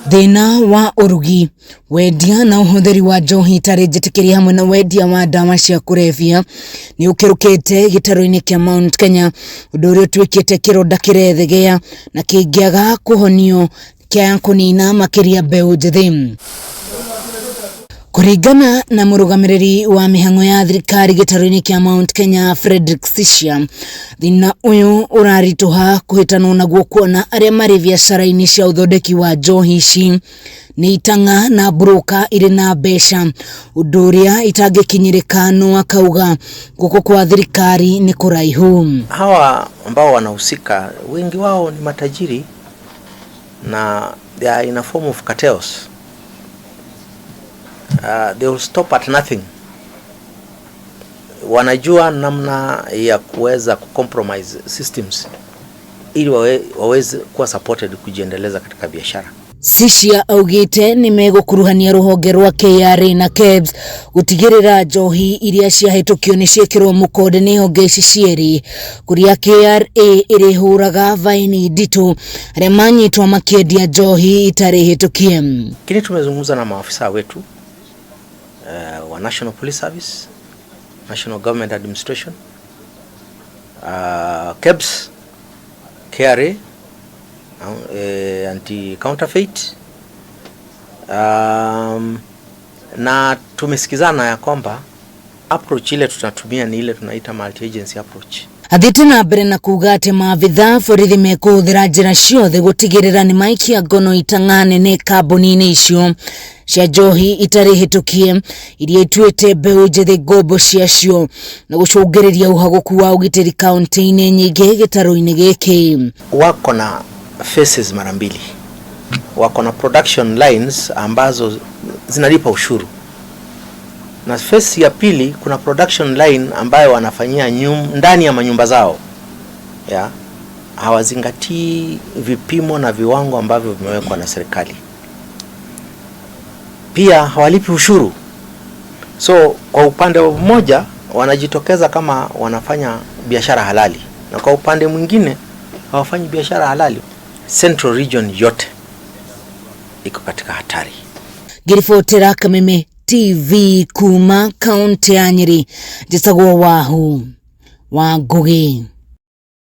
Thĩna wa ũrugi, wendia na ũhũthĩri wa njohi itarĩ njĩtĩkĩrie hamwe na wendia wa ndawa cia kũrebia nĩ ũkĩrũkĩte gĩtarũ-inĩ kĩa Mount Kenya, ũndũ ũrĩa ũtuĩkĩte kĩronda kĩrethegea na kĩngĩaga kũhonio kĩa kũnina makĩria mbeũ njĩthĩ. Kũringana na mũrũgamĩrĩri wa mĩhang'o ya thirikari gĩtarũ-inĩ kĩa Mount Kenya Fredrick Sisha, thĩna ũyũ ũraritũha kũhĩtanwo naguo kuona arĩa marĩ biacara-inĩ cia ũthondeki wa njohi ici nĩ itang'a na mburũka irĩ na mbeca, ũndũ ũrĩa itangĩkinyĩrĩka no akauga guoko kwa thirikari nĩ kũraihu. Hawa ambao wanahusika wengi wao ni matajiri na they are in a form of cartels. They will stop at nothing. Wanajua namna ya kuweza kucompromise systems ili waweze kuwa supported kujiendeleza katika biashara. Sishia augite nĩ megũkuruhania rũhonge rwa KRA na KEBS gũtigĩrĩra njohi iria ciahĩtũkio nĩ ciĩkĩrwo mũkonde nĩ honge ici cierĩ, kũrĩa KRA ĩrĩhũraga baini nditũ arĩa manyitwo makĩendia njohi itarĩ hĩtũkie. Lakini tumezungumza na maafisa wetu wa National Police Service, National Government Administration, KEBS, KRA, anti counterfeit, na tumesikizana ya kwamba approach ile tunatumia ni ile tunaita multi agency approach. Athiĩte na mbere na kuga atĩ maabitha borithi mekũhũthĩra njĩra ciothe gũtigĩrĩra nĩ maikia ngono itang'a nene kambuni-inĩ icio cia njohi itarĩ hĩtũkie iria ituĩte mbeũ njĩthĩ ngombo ciacio na gũcũngĩrĩria ũhagũku wa ũgitĩri kaunti-inĩ nyingĩ gĩtarũ-inĩ gĩkĩ. Wako na faces mara mbili, wako na production lines ambazo zinalipa ushuru, na face ya pili kuna production line ambayo wanafanyia ndani ya manyumba zao ya hawazingatii vipimo na viwango ambavyo vimewekwa na serikali, pia hawalipi ushuru. So kwa upande mmoja wanajitokeza kama wanafanya biashara halali, na kwa upande mwingine hawafanyi biashara halali. Central Region yote iko katika hatari. Ngĩribotera Kameme TV kuma kaunti ya Nyeri, njĩtagwo Wahu wa Ngugi.